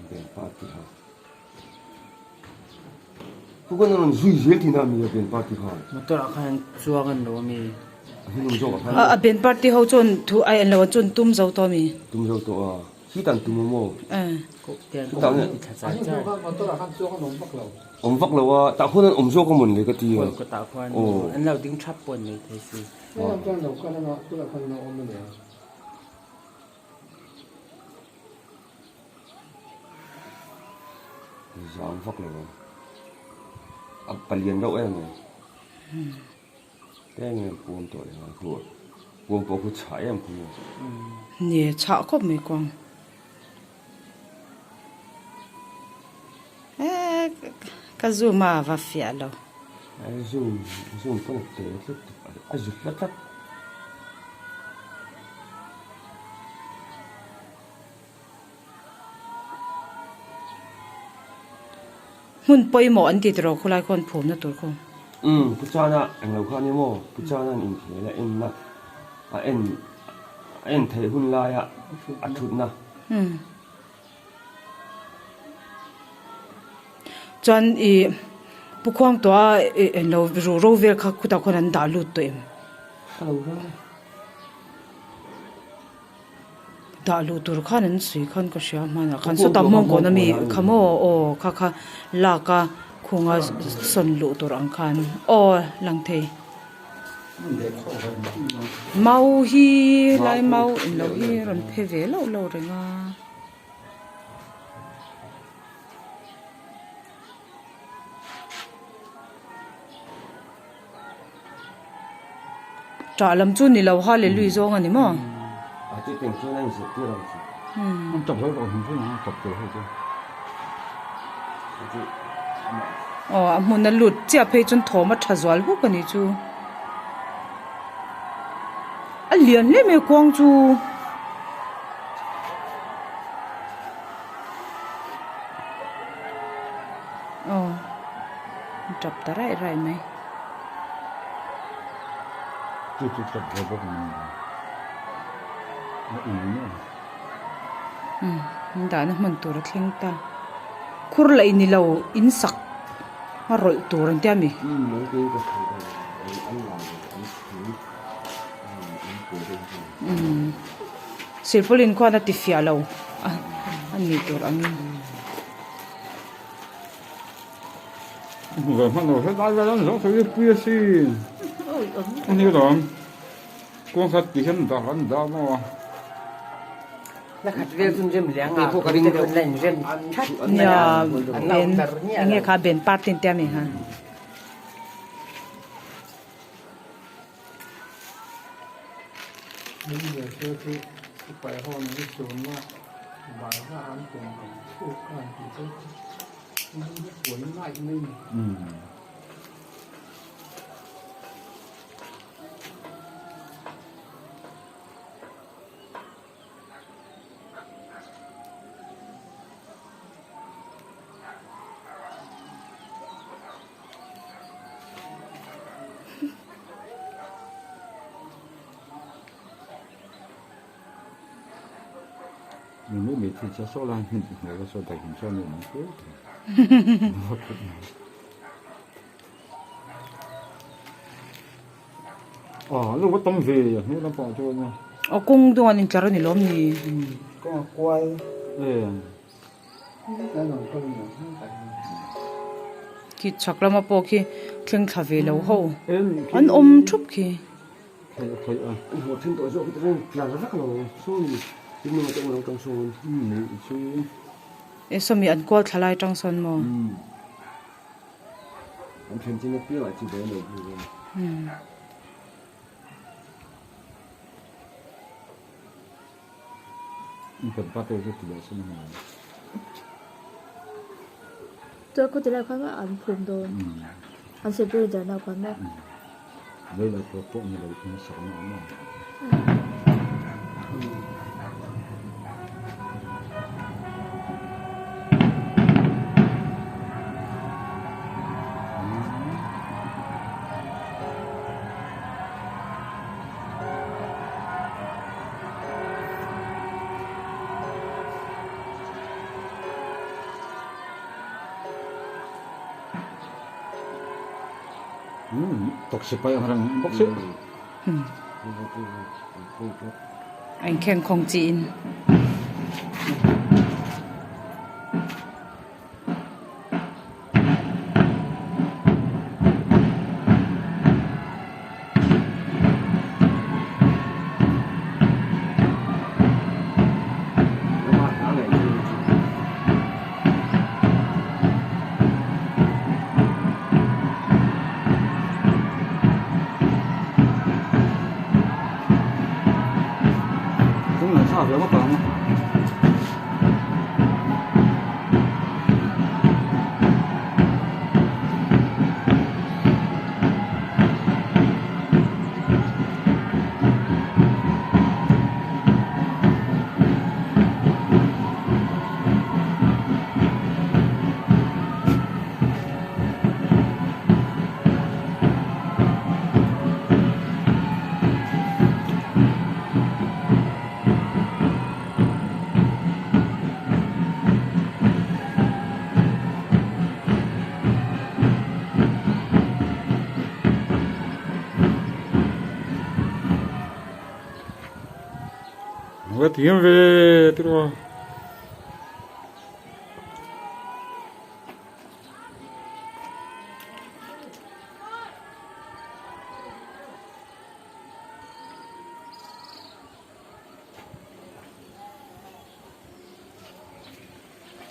Ben party ho. Pu khan a rawn zui zel tihna a mi a Ben party khan. Motor ah khan chuang an lo a mi. A hnung zawk ah khan. A Ben party ho chuan thu ai an lo an chuan tum zo tawh a mi. Tum zo tawh a. Khi tan tum a maw? Chutah nge? Awm vak lo a, tah khuan an awm zawk a mawn le ka ti a. Aw. An lo ding thap pawh an nei thei si. Zam vak lo a. A palian reuh em mai. Tlem em puam tawh leh ngai khu puam pawh khu chhah em khu maw. Ni chhah khawp mai kuang eh ka zoom a va fiah lo. A zoom zoom pawn a tel tlat a zut tlat tlat. Hmun pawimawh an ti tiraw khulai khawn phumna tur khaw. Umm Pu Chana englo kha ania maw Pu Chana'n inkhel a enna a en a en theih hun laia a thutna. Umm chuan ih Pu Khuangtuah ih englo ru ro vel kha khutah khawn an dah lut tawh em? Ka lo hrang e. Dah luh tur khan an sawi khan ka hria hmanah khan sawtah mawngkawn ami kha maw aw kha kha lak a khunga sawn luh tur ang khan aw lang thei mau hi lai mau englo hi rawn phe ve loh loh reng a. Ṭah lam chu ni lo hallelui zawng a ni maw? Aw a hmun a lut chiah phei chuan thawm a ṭha zual huk a ni chu. A lian hle mai kuang chu. Aw a tap ta raih raih mai. Chu chu tap ve bawk ang a ui maw. Umm an dahna hman tur a thleng ta. Khur laih ni lo in sak a rawlh tur an tia mi. Umm mai te ka hrilh a an la lo an thing an pawh deuh hi. Umm silpaulin khuan a ti fiah lo a a ni tur angin. Hmu ve hman lo helai vel an zawh thei pui a sin a ni lawm kawng khat ti hian dah an dah maw a. Nia ben enge kha ben part te a mi kha. Aw kawng dawng an intlar a ni lawm ni. Khi chhak lama pawh khi thleng thla ve lo ho an awm thup khi. E sawmi an kual thla lai tang sawn maw. Chuan khaw tilai khan an phum dawn an silpui darna khan maw. Tawk sipai ang reng bawk si. A inkhengkhawng chiin. Va thiam ve tiraw.